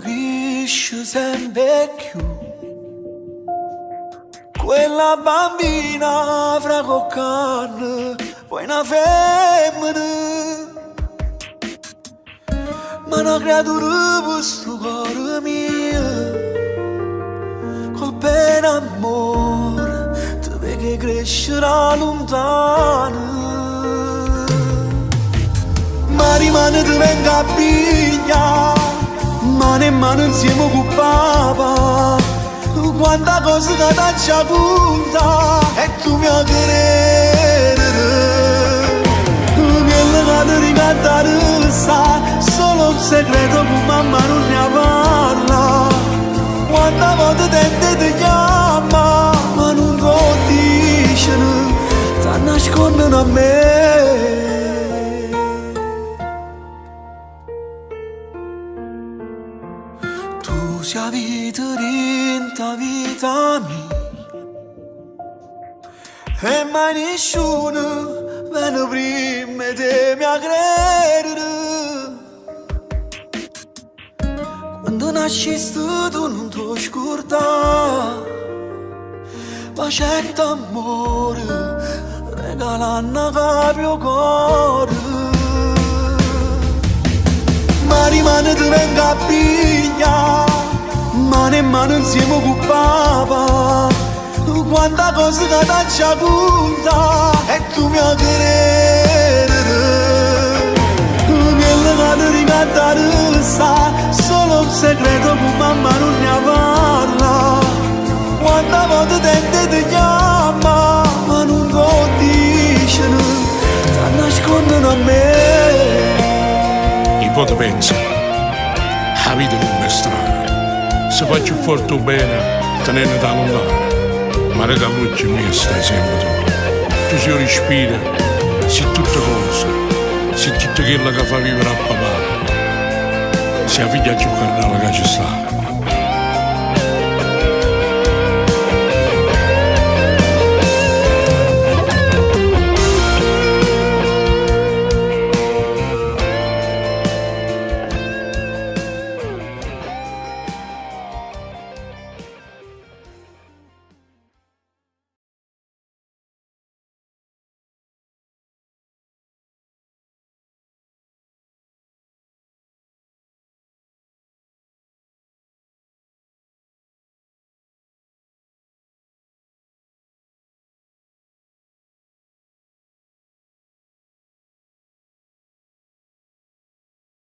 cresce sempre più. Quella bambina fra qualche poi una femmina. Ma una creatura per sto cuore mio, col bene amore, ti vede crescere lontano. Ma rimane ti venga a piglia, mano e mano insieme con papà. Quanta cosa che t'aggia conta e tu mi credere. Che ti ricantare sa, solo un segreto con mamma non ne parla. Quanta volta tente ti chiama, ma non te lo dicono, ti nascondono a me. Tu sei a vita dint'a vita mia E mai nessuno viene prima 'e te mi credere. Quando nasciste tu nun te scurdà Facette ammore regalanno proprio 'o core. Ma rimane ti vengo a piglia, mano e mano insieme con papà. Quanta cosa che t'aggia conta e tu mi credere. Che ti ricantare sa, solo un segreto con mamma non ne parla. Quanta volta tente ti chiama, ma non te lo dicono, ti nascondono a me. 'E vote penzo, 'a vita comm'è strana, se fa cchiù forte 'o bene tenennote 'a luntano, ma aret' all'uocchie mieje stai sempe tu. Tu si 'o respiro, si tutte cose, si tutto chello ca fa vivere a papà, si 'a figlia cchiù carnale ca ce sta.